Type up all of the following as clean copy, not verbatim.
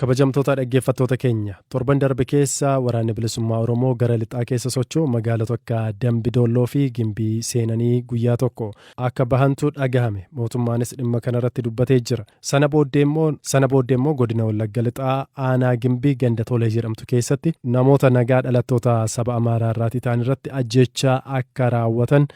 Kabajamtoota dhaggeeffattoota keenya, torban darbe keessa Waraanni Bilisummaa Oromoo gara lixaa keessa socho'u magaalota akka Dambi Doolloo fi Gimbii seenanii guyyaa tokko akka bahantu dhagahame. Mootummaanis dhimma kanarratti dubbatee jira. Sana booddee immoo sana booddee immoo godina Wallagga Lixaa aanaa Gimbii ganda Tolee jedhamtu keessatti namoota nagaa dhalattoota saba Amaaraa irraatii ta'an irratti ajjeechaa akka raawwatan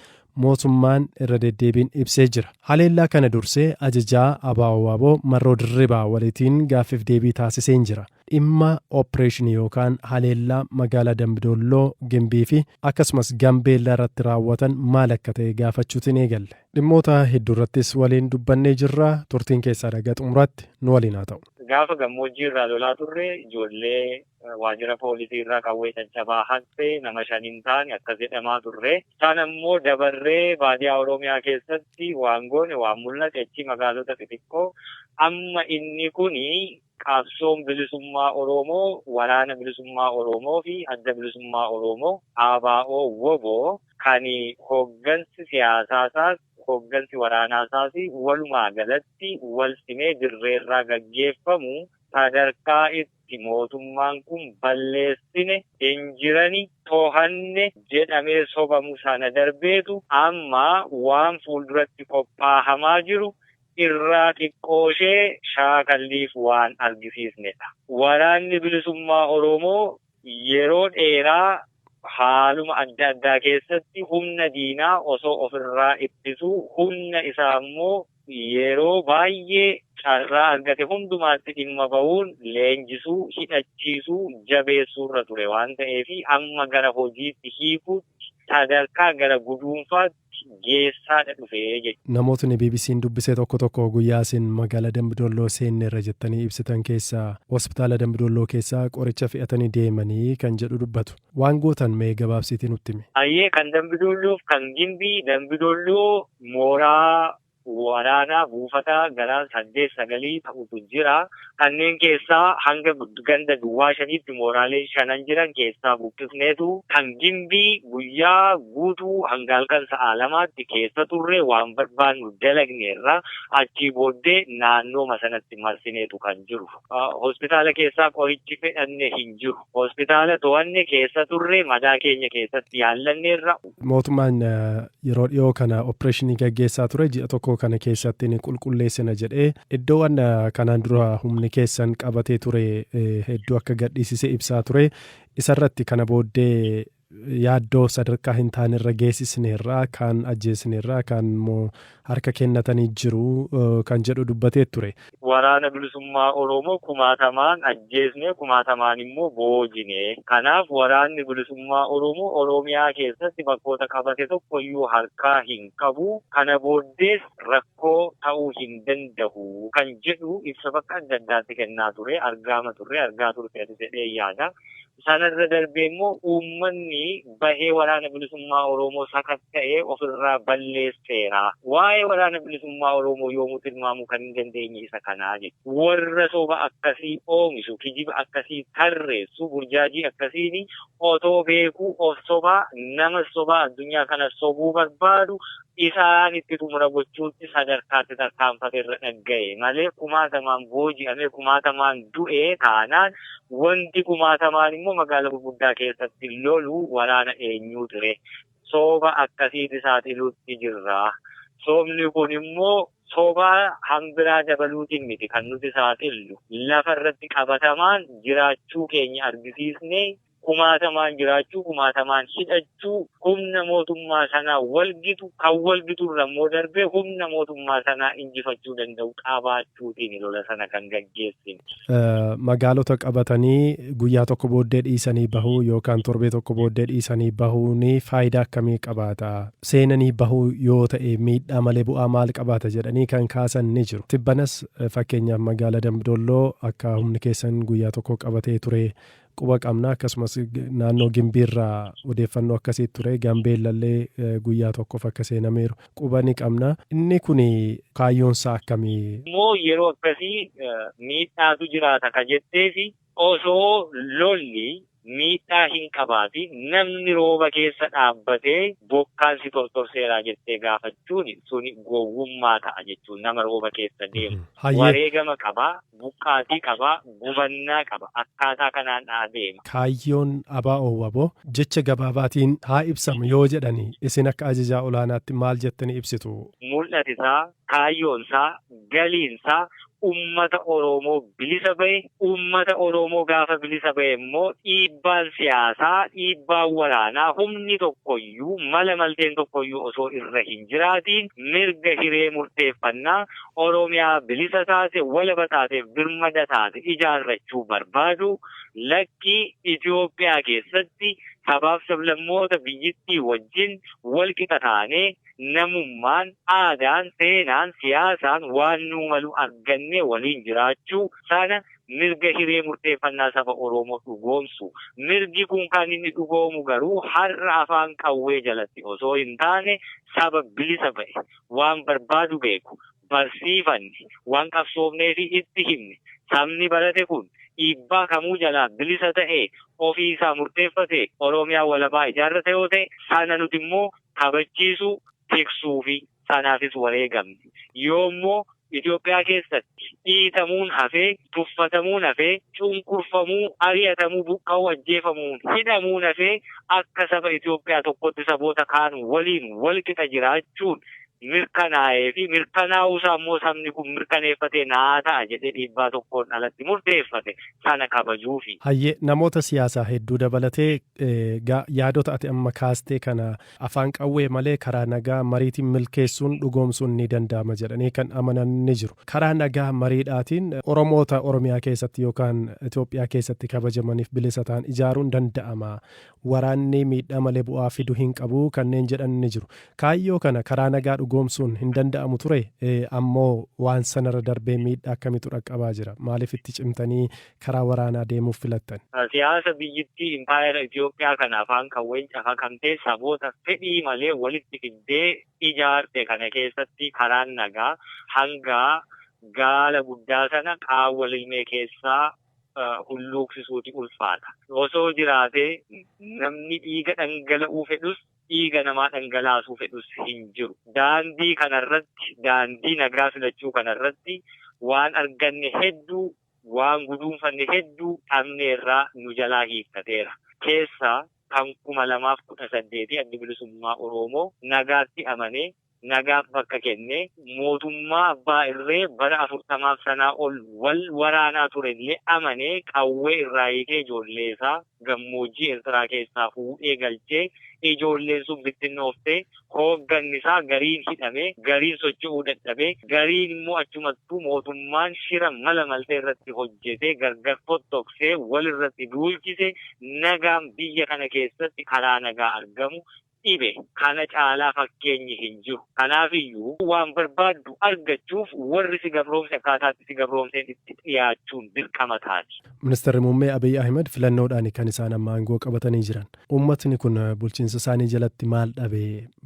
mootummaan irra deddeebiin ibsee jira. Haleellaa kana dursee ajajaa Abo-wbo Marroo Dirribaa walitiin gaaffiif deebii taasiseen jira. Dhimma oppireeshinii yookaan haleellaa magaalaa Dambidoolloo, Gimbii fi akkasumas Gambeellaa irratti raawwatan maal akka ta'e gaafachuutiin eegalle. Dhimmoota hedduurrattis waliin dubbannee jirra. Turtiin keessaan haga xumuraatti nu waliin haa ta'u. Gaafa gammoojjii irraa lolaa turre ijoollee waajjira poolisii irraa qawwee caccabaa hatte nama 5 hin taane akkas jedhamaa turre. Sana immoo dabarree baadiyaa Oromiyaa keessatti waan goone waan mul'ate achi magaalota xixiqqoo amma inni kuni qabsoon bilisummaa Oromoo waraana bilisummaa Oromoo fi adda bilisummaa Oromoo ABO WBO kan hooggansi siyaasaasaas hooggansi waraanaasaas walumaa galatti wal simee dirreerraa gaggeeffamu sadarkaa itti mootummaan kun balleessine hin jirani tohanne jedhamee sobamu sana darbeetu amma waan fuulduratti qophaahamaa jiru irraa xiqqooshee shaakalliif waan argisiisnedha. Waraanni Bilisummaa Oromoo yeroo dheeraa haaluma adda addaa keessatti humna diinaa osoo ofirraa ittisuu humna isaa immoo yeroo baay'ee carraa argate hundumaatti dhimma ba'uun leenjisuu, hidhachiisuu, jabeessuurra ture waan ta'eef amma gara hojiitti hiikuutti sadarkaa gara guduunfaatti geessaadha dhufe jechuudha. Namootni BBC'n dubbise tokko tokko guyyaa isin magaala Dambidolloo seenneerra jettanii ibsitan keessa hospitaala Dambidolloo keessaa qoricha fe'atanii deemanii kan jedhu dubbatu. Waan gootan mee gabaabsiitii nutti himi. Hayyee kan Dambidolloof kan Gimbii, Dambidolloo mooraa waraanaa buufata gara saddeet sagalii ta'utu jira. Kanneen keessaa hanga ganda duwwaa shaniitti mooraalee shanan jiran keessaa buqqisneetu kan Gimbii guyyaa guutuu hanga halkan sa'aa lamaatti keessa turre waan barbaannu dalagneerra. Achii booddee naannooma sanatti marsineetu kan jiru. Hospitaala keessaa qorichi fedhanne hin jiru. Hospitaala to'anne keessa turre madaa keenya keessatti yaallanneerra. Mootummaan yeroo dhiyoo kana oppireeshinii gaggeessaa ture ji'a tokko kana keessatti ni qulqulleessina jedhee iddoowwan kanaan dura humni keessan qabatee ture hedduu akka gadhiisise ibsaa ture. Isarratti kana booddee yaaddoo sadarkaa hin taanerra geessisneerra, kaan ajjeesneerra, kaan immoo harka kennatanii jiru kan jedhu dubbatee ture. Waraana Bilisummaa Oromoo kumaatamaan ajjeesne, kumaatamaan immoo boojine. Kanaaf Waraanni Bilisummaa Oromoo Oromiyaa keessatti bakkoota qabate tokkoyyuu harkaa hin qabu. Kana booddees rakkoo ta'uu hin dandahu kan jedhu ibsa bakka adda addaatti kennaa ture, argaama turre, argaa turte atis jedheen yaada. Sanarra darbee immoo uummanni bahee Waraana Bilisummaa Oromoo sakatta'ee ofirraa balleesseera. Waa'ee Waraana Bilisummaa Oromoo yoomuu tilmaamuu kan hin dandeenye isa kana jechuudha. Warra soba akkasii oomishu, kijiba akkasii tarreessu, burjaajii akkasiin otoo beekuu of sobaa, namas sobaa, addunyaa kanas sobuu barbaadu isaan itti xumura gochuutti sadarkaatti tarkaanfate irra dhagga'e malee kumaatamaan booji'ame, kumaatamaan du'e taanaan wanti kumaatamaan immoo magaala gurguddaa keessatti lolu waraana eenyuu ture? Soba akkasiiti saaxiluutti jirra. Sobni kun immoo soba hanbiraa dabaluutiin miti kan nuti saaxillu. Lafa irratti qabatamaan jiraachuu keenya argisiisnee kumaatamaan jiraachuu, kumaatamaan hidhachuu, humna mootummaa sanaa walgitu, kan walgitu irra immoo darbee humna mootummaa sanaa injifachuu danda'u qabaachuutiin lola sana kan gaggeessine. Magaalota qabatanii guyyaa tokko booddee dhiisanii bahuu yookaan torbee tokko booddee dhiisanii bahuun faayidaa akkamii qabaata? Seenanii bahuu yoo ta'e miidhaa malee bu'aa maal qabaata jedhanii kan kaasan ni jiru. Tibbanas fakkeenyaaf magaala Dambidolloo akka humni keessan guyyaa tokko qabatee ture quba qabna. Akkasumas naannoo Gimbiirraa odeeffannoo akkasii ture. Gambeellallee guyyaa tokkoof akka seenameeru quba ni qabna. Inni kun kaayyoonsaa akkamii? Immoo yeroo akkasii miidhaatu jiraata ka jetteefi osoo lolli Miidhaa hin qabaati. Namni rooba keessa dhaabbatee bokkaan si tortorseeraa jettee gaafachuun suni gowwummaa ta'a jechuun nama rooba keessa deemu. Wareegama qabaa, buqqaatii qabaa, gubannaa qaba. Akkaataa kanaan adeema. Kaayyoon ABO WBO jecha gabaabaatiin haa ibsamu yoo jedhani isin akka ajajaa olaanaatti maal jettanii ibsitu? Mul'ati isaa, kaayyoon isaa, galiin isaa ummata Oromoo bilisa ba'e, ummata Oromoo gaafa bilisa ba'e immoo dhiibbaan siyaasaa, dhiibbaan waraanaa, humni tokkoyyuu, mala malteen tokkoyyuu osoo irra hin jiraatiin mirga hiree murteeffannaa Oromiyaa bilisa taate, walaba taate, birmada taate ijaarrachuu barbaadu. Lakkii Itoophiyaa keessatti sabaaf sablammoota biyyittii wajjin walqixa taanee namummaan, aadaan, seenaan, siyaasaan waan nuu malu argannee waliin jiraachuu sana mirga hiree murteeffannaa saba Oromoo dhugoomsu. Mirgi kun kan inni dhugoomu garuu har'a afaan qawwee jalatti osoo hin taane saba bilisa ba'e, waan barbaadu beeku, barsiifanne, waan qabsoofnee fi itti himne, sabni barate kun dhiibbaa kamuu jalaa bilisa ta'ee ofii isaa murteeffate Oromiyaa walabaa ijaarrate yoo ta'e sana nuti immoo kabachiisuu, tiksuu fi sanaafis wareegamne. Yoommoo Itoophiyaa keessatti dhiitamuun hafee, tuffatamuun hafee, cunqurfamuu, ari'atamuu, buqqa'uu, ajjeefamuun, hidhamuun hafee akka saba Itoophiyaa tokkotti saboota kaan waliin walqixa jiraachuun mirkanaa'ee fi mirkanaa'uu isaa immoo sabni kun mirkaneeffatee naa ta'a jedhee dhiibbaa tokkoon alatti murteeffate sana kabajuufi. Hayyee, namoota siyaasaa hedduu dabalatee yaadota ati amma kaastee kana afaan qawwee malee karaa nagaa mariitiin milkeessuun dhugoomsuun ni danda'ama jedhanii kan amanan ni jiru. Karaa nagaa mariidhaatiin Oromoota Oromiyaa keessatti yookaan Itoophiyaa keessatti kabajamaniif bilisa ta'an ijaaruun danda'ama. Waraanni miidhaa malee bu'aa fidu hin qabu kanneen jedhan ni jiru. Kaayyoo kana karaa nagaa dhugoomsuun hin danda'amu ture, ammoo waan sanarra darbee miidhaa akkamitu dhaqqabaa jira? Maaliif itti cimtanii karaa waraanaa deemuuf filattan? Siyaasa biyyittii impaayera Itoophiyaa kana afaan qawween cafaqamtee saboota fedhii malee walitti fiddee ijaarte kana keessatti karaan nagaa hanga gaala guddaa sana qaawwa lilmee keessaa hulluuqsisuuti ulfaata. Osoo jiraatee namni dhiiga dhangala'uu fedhus dhiiga namaa dhangalaasuu fedhus hin jiru. Daandii kanarratti, daandii nagaa filachuu kanarratti waan arganne hedduu, waan guduunfanne hedduu dhabneerraa nu jalaa hiikkateera. Keessaa kan 2018 Addi Bilisummaa Oromoo nagaatti amanee nagaaf bakka kennee mootummaa abbaa irree bara 40f sanaa ol wal waraanaa turellee amanee qawwee irraa hiikee ijoollee isaa gammoojjii Eertiraa keessaa fuudhee galchee ijoolleen sun bittinnooftee hoogganni isaa gariin hidhamee, gariin socho'uu dadhabee, gariin immoo achumattuu mootummaan shira mala maltee irratti hojjetee gargar fottoqsee wal irratti duulchise nagaan biyya kana keessatti karaa nagaa argamu dhibe. Kana caalaa fakkeenyi hin jiru. Kanaafiyyuu waan barbaaddu argachuuf warri si gabroomse akkaataatti si gabroomseen itti dhiyaachuun dirqama taati. Ministeerri Muummee Abiy Ahimad filannoodhaan kan isaan amma aangoo qabatanii jiran. Uummatni kun bulchiinsa isaanii jalatti maal dhabe,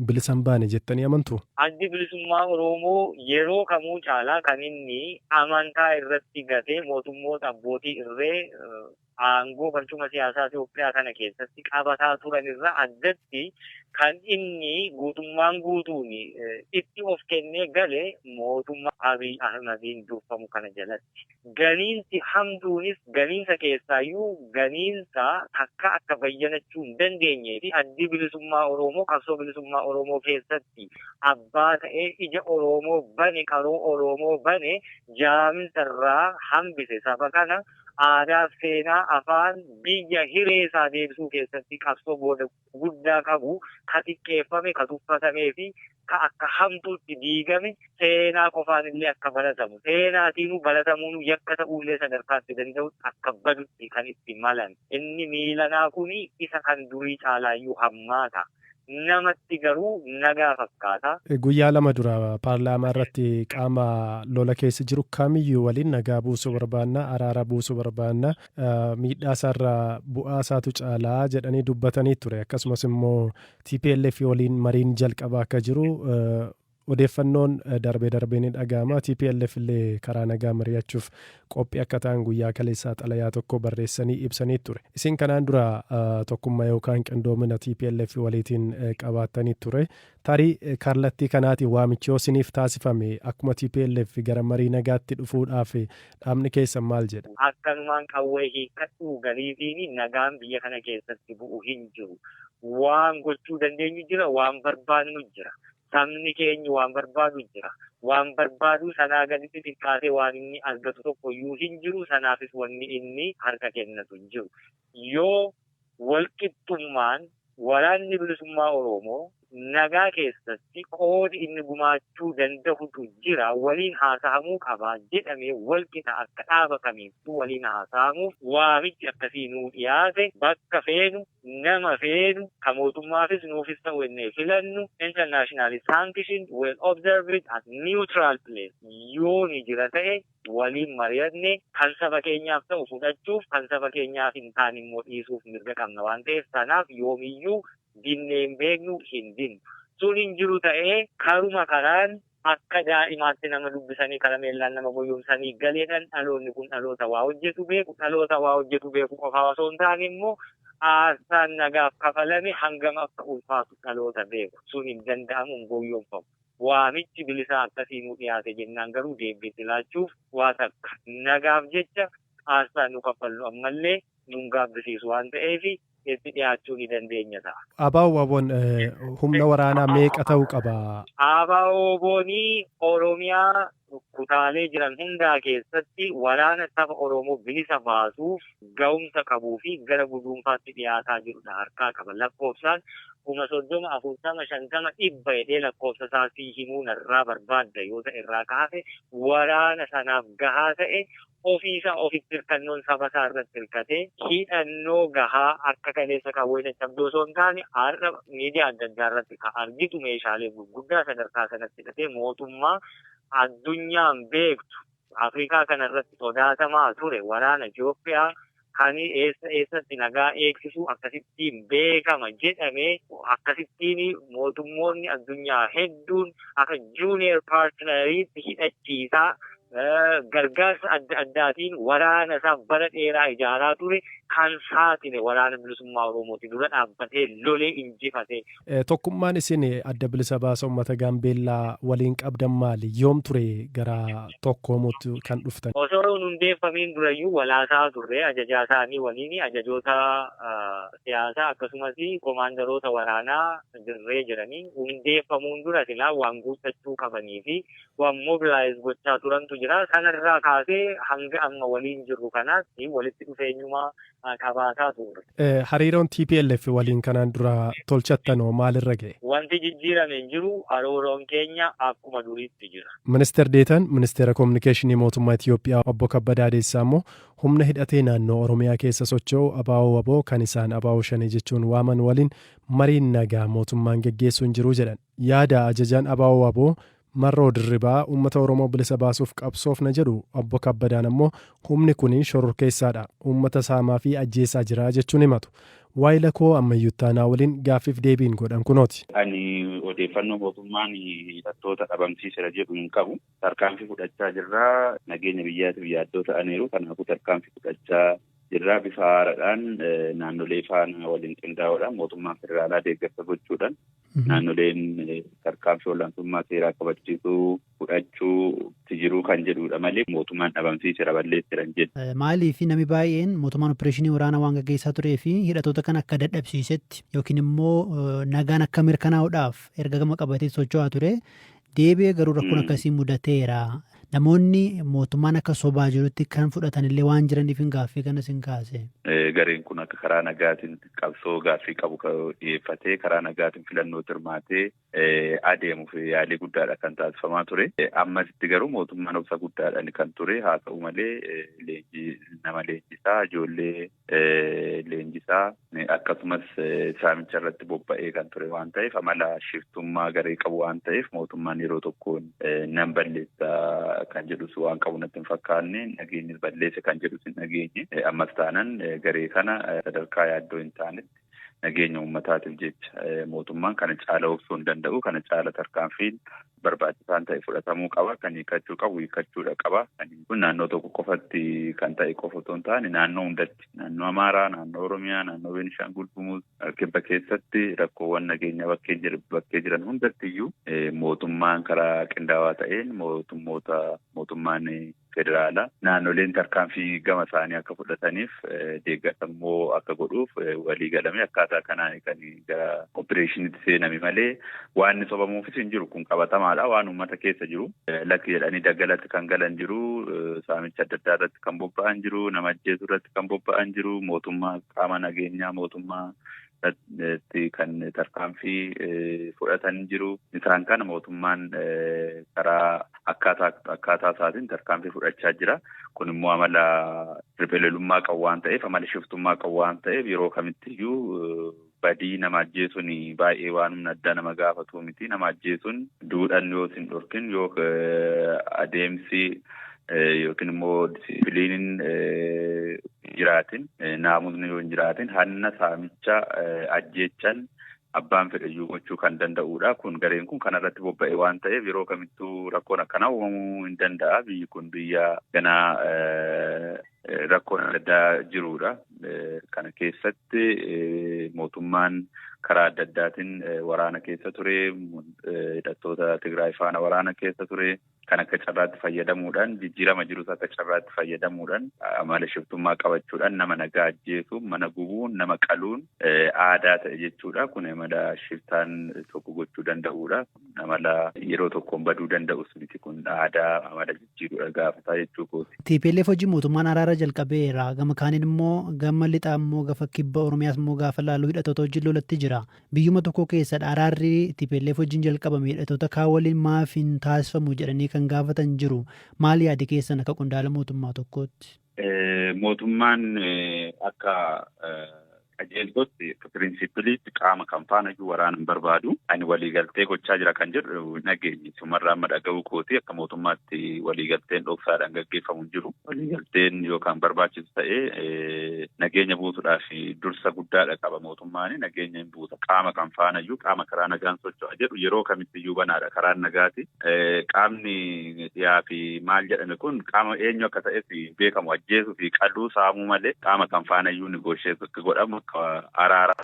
bilisa hin baane jettanii amantuu? Addi Bilisummaa Oromoo yeroo kamuu caalaa kan inni amantaa irratti gatee mootummoota abbootii irree aangoo barcuma siyaasaa Itoophiyaa kana keessatti qabataa turan irraa addatti kan inni guutummaan guutuun itti of kennee gale mootummaa Abiy Ahimadiin durfamu kana jalatti. Ganiinsi hamtuunis ganiinsa keessaayyuu ganiinsa takka akka bayyanachuu hin dandeenyee fi Addi Bilisummaa Oromoo qabsoo bilisummaa Oromoo keessatti abbaa ta'ee ija Oromoo bane, qaroo Oromoo bane, jaaminsa irraa hambise saba kana aadaa, seenaa, afaan, biyya hiree isaa deebisuu keessatti qabsoo booda guddaa qabu ka xiqqeeffame, ka tuffatamee fi ka akka hamtuutti diigame seenaa qofaan illee akka baratamu, seenaatiinuu baratamuun yakka ta'uullee sadarkaatti danda'utti akka badutti kan itti malan. Inni miilanaa kuni isa kan durii caalaayyuu hammaata. Namatti garuu nagaa fakkaata. Guyyaa lama dura paarlaamaa irratti qaama lola keessa jiru kamiyyuu waliin nagaa buusuu barbaanna, araara buusuu barbaanna, miidhaa isaarraa bu'aa isaatu caalaa jedhanii dubbatanii ture. Akkasumas immoo TPLF waliin mariin jalqabaa akka jiru Odeeffannoon darbee darbee ni dhaga'ama. TPLF illee karaa nagaa mari'achuuf qophii akka ta'an guyyaa kaleessaa xalayaa tokko barreessanii ibsanii ture. Isin kanaan dura tokkummaa yookaan qindoomina TPLF waliitiin qabaattanii ture. Tarii kallattii kanaatiin waamichi yoo isiniif taasifame akkuma TPLF gara marii nagaatti dhufuudhaaf dhaabni keessan maal jedha? Akkanumaan qawwee hiikkadhuu galiitiin nagaan biyya kana keessatti bu'u hin jiru. Waan gochuu dandeenyu jira, waan barbaadnu jira. Sabni keenya waan barbaadu jira. Waan barbaadu sanaa gaditti xiqqaatee waan inni argatu tokko iyyuu hin jiru. Sanaafis wanni inni harka kennatu hin jiru. Yoo walqixxummaan waraanni bilisummaa Oromoo nagaa keessatti qoodi inni gumaachuu danda'utu jira, waliin haasa'amuu qaba jedhamee walqixa akka dhaaba kamiittuu waliin haasa'amuuf waamichi akkasii nuu dhiyaate, bakka feenu, nama feenu, ka mootummaafis nuufis ta'u jennee filannu, internationally sanctioned, well observed at neutral place yoo ni jira ta'e, waliin mari'atne kan saba keenyaaf ta'u fudhachuuf, kan saba keenyaaf hin taane immoo dhiisuuf mirga qabna waan ta'eef, sanaaf yoomiyyuu dinnee hin beeknu, hin dinnu. Sun hin jiru ta'ee, karuma karaan akka daa'imaatti nama dubbisanii karameellaan nama goyoomsanii galeedhaan, dhaloonni kun dhaloota waa hojjetu beeku, dhaloota waa hojjetu beeku qofaa osoo hin taane immoo aarsaan nagaaf kafalame hangam akka ulfaatu dhaloota beeku. Sun hin danda'amu, hin goyoomfamu. Waamichi bilisaa akkasii nu dhiyaate jennaan garuu deebiitti laachuuf waa takka nagaaf jecha aarsaa nu kaffallu ammallee nun gaabbisiisu waan ta'eef itti dhiyaachuu ni dandeenya ta'a. ABO WBOn humna waraanaa meeqa ta'uu qaba? ABO WBOnii Oromiyaa kutaalee jiran hundaa keessatti waraana saba Oromoo bilisa baasuuf ga'umsa qabuu fi gara guduunfaatti dhiyaataa jirudha harkaa qaba. Lakkoofsaan 30,000, 40, 50, 100 jedhee lakkoofsa isaa sii himuu narraa barbaadda yoo ta'e, irraa kaase waraana sanaaf gahaa ta'e, ofiisaa ofitti hirkannoon saba isaa irratti hirkatee, hidhannoo gahaa akka kaleessa qawwee caccabdoo osoo hin taane, har'a miidiyaa adda addaa irratti kan argitu meeshaalee gurguddaa sadarkaa sanatti hidhatee, mootummaa addunyaan beektu, Afrikaa kana irratti sodaatamaa ture, waraana Itoophiyaa kan eessa eessatti nagaa eegsisu akkasittiin beekama jedhamee, akkasittiin mootummoonni addunyaa hedduun akka junior partneriitti hidhachiisaa, gargaarsa adda addaatiin waraana isaa bara dheeraa ijaaraa ture kan saaxile waraana bilisummaa Oromooti dura dhaabbatee lolee injifate. Tokkummaan isin adda bilisa baasa uummata Gaambeellaa waliin qabdan maali? Yoom ture gara tokkoomuutti kan dhuftan? Osoo hin hundeeffamiin durayyuu walaasaa turre. Ajajaa isaanii waliin, ajajoota siyaasaa akkasumas koomaandaroota waraanaa dirree jiranii, hundeeffamuun dura silaa waan guuttachuu qabanii fi waan mobilize gochaa turantu jira. Sanarraa kaasee hanga amma waliin jirru kanaatti walitti dhufeenyuma qabaataa turre. Hariiroon TPLF waliin kanaan dura tolchattanoo maalirra ga'e? Wanti jijjiirame hin jiru, hariiroon keenya akkuma duriitti jira. Ministeer Deetaan Ministeera Kominikeeshinii Mootummaa Itiyoophiyaa Obbo Kabbadaa Deessisaa immoo humna hidhatee naannoo Oromiyaa keessa socho'u ABO WBO, kan isaan ABO Shanee jechuun waaman waliin mariin nagaa mootummaan geggeessuu hin jiru jedhan. Yaada ajajaan ABO WBO Marroo Dirribaa uummata Oromoo bilisa baasuuf qabsoofna jedhu, Obbo Kabbadaan ammoo humni kun shororkeessaadha, uummata saamaa fi ajjeesaa jira jechuun himatu. Waayila koo Ammayyuu Ittaanaa waliin gaaffiif deebiin godhan kunooti. Ani odeeffannoo mootummaan hidhattoota dhabamsiiseera jedhu hin qabu. Tarkaanfii fudhachaa jirra. Nageenya biyyaatiif yaaddoo ta'aniiru. Kanaafuu tarkaanfii fudhachaa jirra. Bifa haaraadhaan naannolee faana waliin qindaa'uudhaan, mootummaan federaalaa deeggarsa gochuudhaan, naannoleen tarkaanfii olaantummaa seeraa kabachiisuu fudhachuu jiru kan jedhudha malee mootummaan dhabamsiiseera, balleesseera hin jedhu. Maaliif namni baay'een mootummaan opereeshinii waraanaa waan gaggeessaa turee fi hidhattoota kana akka dadhabsiisetti yookiin immoo nagaan akka mirkanaa'uudhaaf erga gama qabatee socho'aa ture, deebi'ee garuu rakkoon akkasii mudateera. Namoonni mootummaan akka sobaa jirutti kan fudhatan illee waan jiraniif hin gaaffii kanas hin kaase. Gareen kun akka karaa nagaatiin qabsoo gaaffii qabu dhiyeeffatee, karaa nagaatiin filannoo hirmaatee adeemuuf yaalii guddaadha kan taasifamaa ture. Ammasitti garuu mootummaan obsa guddaadhaan kan ture. Haa ta'u malee leenjii nama leenjisaa, ijoollee leenjisaa, akkasumas saamicha irratti bobba'ee kan ture waan ta'eef, amala shiftummaa garee qabu waan ta'eef, mootummaan yeroo tokkoon nan balleessa kan jedhus waan qabu natti hin fakkaanne, nageenyis balleesse kan jedhus hin dhageenye. Ammas taanan garee kana sadarkaa yaaddoo hin taanetti Nageenya uummataatiif jecha mootummaan kana caala obsuu hin danda'u. Kana caala tarkaanfiin barbaachisaan ta'e fudhatamuu qaba. Kan hiikkachuu qabu hiikkachuudha qaba. Kun naannoo tokko qofatti kan ta'e qofa otoo hin taane naannoo hundatti, naannoo Amaaraa, naannoo Oromiyaa, naannoo Beenishaangul Gumuz, Kibba keessatti rakkoowwan nageenyaa bakkee jiran hundatti iyyuu mootummaan karaa qindaawaa ta'een mootummaan federaalaa naannoleen tarkaanfii gama isaanii akka fudhataniif deeggarsa immoo akka godhuuf walii galame. Akkaataa kanaan kan gara opereeshiniitti seename malee waan inni sobamuufis hin jiru. Kun qabatamaadha, waan uummata keessa jiru. Lakki jedhanii daggalatti kan galan jiru, saamicha adda addaa irratti kan bobba'an jiru, nama ajjeesuu irratti kan bobba'an jiru, mootummaa qaama nageenyaa mootummaa kan tarkaanfii fudhatan jiru. Isaan kana mootummaan karaa akkaataa isaatiin tarkaanfii fudhachaa jira. Kun immoo amala riphee qabu waan ta'eef, amala shiftummaa qabu waan ta'eef, yeroo kamittiyyuu badii nama ajjeesuun baay'ee waan humna addaa nama gaafatu miti. Nama ajjeesuun duudhaan yoo sin dhorkin, yoo adeemsi yookiin immoo disiipiliiniin jiraatin, naamusni yoo hin jiraatin, hanna, saamicha, ajjeechan abbaan fedhayyuu gochuu kan danda'udha. Kun gareen kun kanarratti bobba'e waan ta'eef yeroo kamittuu rakkoon akkanaa uumamuu hin danda'a. Biyyi kun biyya ganaa rakkoon adda addaa jirudha. Kana keessatti mootummaan karaa adda addaatiin waraana keessa ture, hidhattoota Tigraay faana waraana keessa ture. Kan akka carraatti fayyadamuudhaan, jijjiirama jirus akka carraatti fayyadamuudhaan, amala shiftummaa qabachuudhaan nama nagaa ajjeesuun, mana gubuun, nama qaluun aadaa ta'e jechuudha. Kun amala shiftaan tokko gochuu danda'udha. Amala yeroo tokkoon baduu danda'us miti, kun aadaa amala jijjiiruudha gaafataa jechuu kooti. TPLF hojii mootummaan araara jalqabeera. Gama kaaniin immoo gama lixaa immoo gafa kibba Oromiyaas immoo gaafa laaluu hidhattoota wajjin lolatti jira. Biyyuma tokko keessadha araarri TPLF wajjin jalqabame hidhattoota kaan waliin maaf hin taasifamu jedhanii kan gaafatan jiru. Maal yaadi keessan akka qondaala mootummaa tokkootti? Mootummaan akka qajeeltootti, akka pirinsipiliitti qaama kan faana iyyuu waraana hin barbaadu. Ani waliigaltee gochaa jira kan jedhu nageenyi. Sumarraa amma dhaga'uu kooti, akka mootummaatti waliigalteen dhoksaadhaan gaggeeffamu hin jiru. Waliigalteen yookaan barbaachisu ta'ee nageenya buusuudhaaf dursa guddaadha qaba mootummaan, nageenya hin buusa. Qaama kan faana iyyuu, qaama karaa nagaan socho'a jedhu yeroo kamitti iyyuu banaadha karaan nagaati. Qaamni dhiyaa fi maal jedhame kun qaama eenyu akka ta'es beekamu, ajjeesuu fi qaluu, saamuu malee qaama kan faana iyyuu negotiate akka godhamu, akka araara.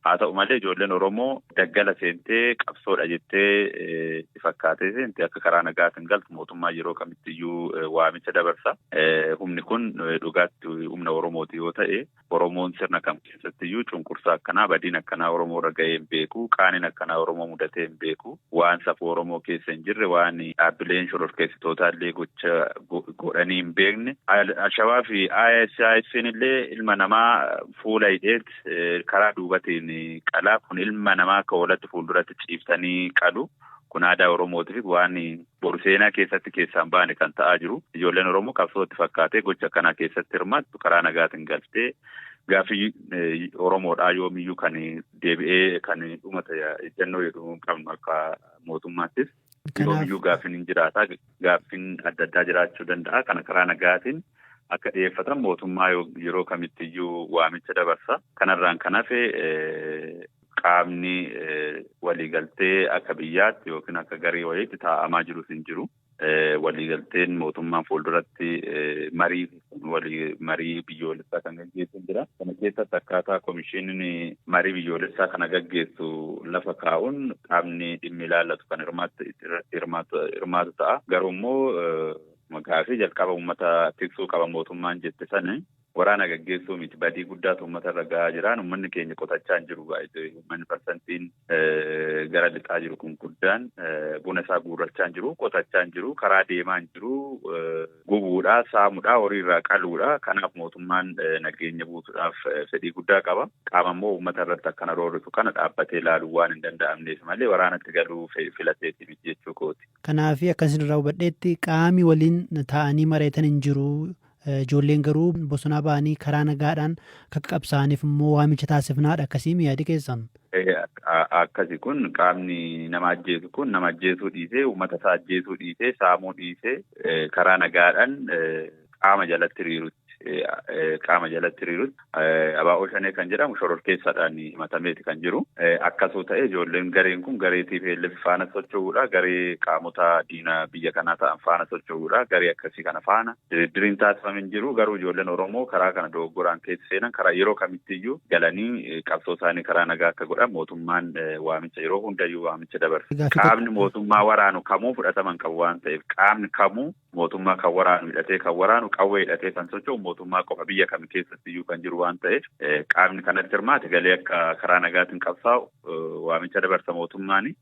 Haa ta'u malee ijoolleen Oromoo daggala seentee qabsoodha jettee itti fakkaatee seente akka karaa nagaatiin galtu mootummaa yeroo kamittiyyuu waamicha dabarsa. Humni kun dhugaatti humna Oromooti yoo ta'e, Oromoon sirna kam keessattiyyuu cunqursaa akkanaa, badiin akkanaa Oromoo irra ga'ee hin beeku, qaaniin akkanaa Oromoo mudatee hin beeku, waan safuu Oromoo keessa hin jirre, waan dhaabbileen shororkeessitootaa illee gocha godhanii hin beekne. Alshabaab fi ISIS illee ilma namaa fuula hidheet karaa duubatiin qalaa, kun ilma namaa akka hoolatti fuulduratti ciibsanii qalu. Kun aadaa Oromootiif waan boru seenaa keessatti keessaan baane kan ta'aa jiru. Ijoolleen Oromoo qabsootti fakkaatee gocha akkanaa keessatti hirmaattu karaa nagaatiin galtee gaaffii Oromoodhaa yoomiyyuu kan deebi'ee kan dhumata ejjennoo jedhu hin qabnu akka mootummaattis. Yoomiyyuu gaaffiin hin jiraata. Gaaffiin adda addaa jiraachuu danda'a. Kana karaa nagaatiin akka dhiyeeffatan mootummaa yeroo kamittiyyuu waamicha dabarsa. Kanarraan kan hafe qaamni waliigaltee akka biyyaatti yookiin akka garee wayiitti taa'amaa jirus hin jiru. Waliigalteen mootummaan fuulduratti marii biyyoolessaa kan gaggeessu jira. Kana keessatti akkaataa komishiniin marii biyyoolessaa kana gaggeessu lafa kaa'uun qaamni dhimmi ilaallatu kan irratti hirmaatu ta'a. Garuu immoo gaafii jalqaba uummata tiksuu qaba mootummaan jette sani waraana gaggeessuu miti, badii guddaatu uummata irra gahaa jiraan. Uummanni keenya qotachaa hin jiru. Uummanni parsantiin gara lixaa jiru kun guddaan buna isaa guurrachaa hin jiru, qotachaa hin jiru, karaa deemaa hin jiru, gubuudha, saamuudha, horii irraa qaluudha. Kanaaf mootummaan nageenya buusuudhaaf fedhii guddaa qaba. Qaama immoo uummata irratti akkana roorrisu kana dhaabbatee ilaaluu waan hin danda'amneef malee waraanatti galuu filateeti miti jechuu kooti. Kanaaf akkasin irraa hubadheetti qaami waliin taa'anii mari'atan hin jiru. Ijoolleen garuu bosonaa ba'anii karaa nagaadhaan akka qabsaa'aniif immoo waamicha taasifnaadha, akkasii yaadi keessan. Akkasi, kun qaamni nama ajjeesu kun nama ajjeesuu dhiisee, uummata isaa ajjeesuu dhiisee, saamuu dhiisee, karaa nagaadhaan qaama jalatti hiriirutti. qaama jalatti hiriirutti ABO Shanee kan jedhamu shororkeessaadhaan himatameeti kan jiru. Akkasuu ta'e ijoolleen gareen kun garee TPLF faana socho'uudha. Garee qaamota diinaa biyya kanaa ta'an faana socho'uudha. Garee akkasii kana faana diriiriin taasifame hin jiru. Garuu ijoolleen Oromoo karaa kana dogoggoraan keessa seenan karaa yeroo kamittiyyuu galanii qabsoo isaanii karaa nagaa akka godhan mootummaan waamicha yeroo hundayyuu waamicha dabarsa. Qaamni mootummaa waraanu kamuu fudhatama hin qabu waan ta'eef, qaamni kamuu mootummaa kan waraanu, hidhatee kan waraanu, qawwee hidhatee kan socho'u mootummaa qofa biyya kam keessatti iyyuu kan jiru waan ta'eef, qaamni kanatti hirmaate galee akka karaa nagaatiin qabsaa'u waamicha dabarsa mootummaani.